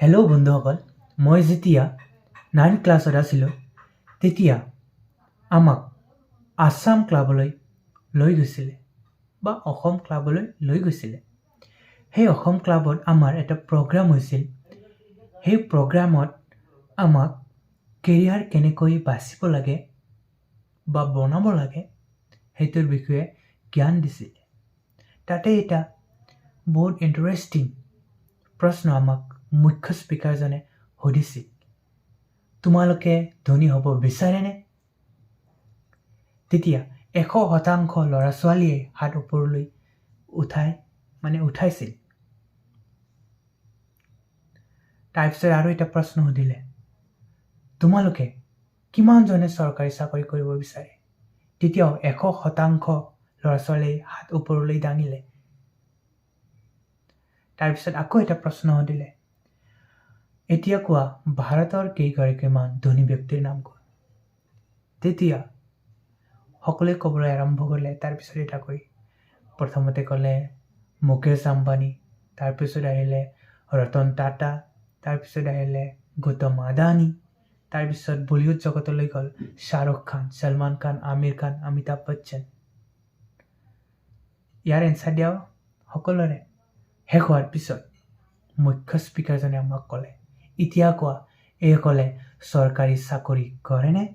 Hello' বন্ধুসকল, মই যেতিয়া নাইন ক্লাছত আছিলোঁ, তেতিয়া আমাক আছাম ক্লাবলৈ লৈ গৈছিলে বা অসম ক্লাবলৈ লৈ গৈছিলে। সেই অসম ক্লাবত আমাৰ এটা প্ৰগ্ৰাম হৈছিল। সেই প্ৰগ্ৰামত আমাক কেৰিয়াৰ কেনেকৈ বাচিব লাগে বা বনাব লাগে, সেইটোৰ বিষয়ে জ্ঞান দিছিল। তাতে এটা বহুত ইণ্টাৰেষ্টিং প্ৰশ্ন আমাক মুখ্য স্পীকাৰজনে সুধিছিল, "তোমালোকে ধনী হ'ব বিচাৰেনে?" তেতিয়া 100% ল'ৰা ছোৱালীয়ে হাত ওপৰলৈ উঠাই মানে উঠাইছিল। তাৰপিছত আৰু এটা প্ৰশ্ন সুধিলে, "তোমালোকে কিমানজনে চৰকাৰী চাকৰি কৰিব বিচাৰে?" তেতিয়াও 100% ল'ৰা ছোৱালীয়ে হাত ওপৰলৈ দাঙিলে। তাৰপিছত আকৌ এটা প্ৰশ্ন সুধিলে, "এতিয়া কোৱা, ভাৰতৰ কেইগৰাকীমান ধনী ব্যক্তিৰ নাম কোৱা।" তেতিয়া সকলোৱে ক'বলৈ আৰম্ভ কৰিলে। তাৰপিছত এটাকৈ প্ৰথমতে ক'লে মুকেশ আম্বানী, তাৰপিছত আহিলে ৰতন টাটা, তাৰপিছত আহিলে গৌতম আদানী, তাৰপিছত বলিউড জগতলৈ গ'ল শ্বাহৰুখ খান, ছলমান খান, আমিৰ খান, অমিতাভ বচ্চন। ইয়াৰ এনচাৰ দিয়া সকলোৰে শেষ হোৱাৰ পিছত মুখ্য স্পীকাৰজনে আমাক ক'লে, "এতিয়া কোৱা, এইসকলে চৰকাৰী চাকৰি কৰেনে?"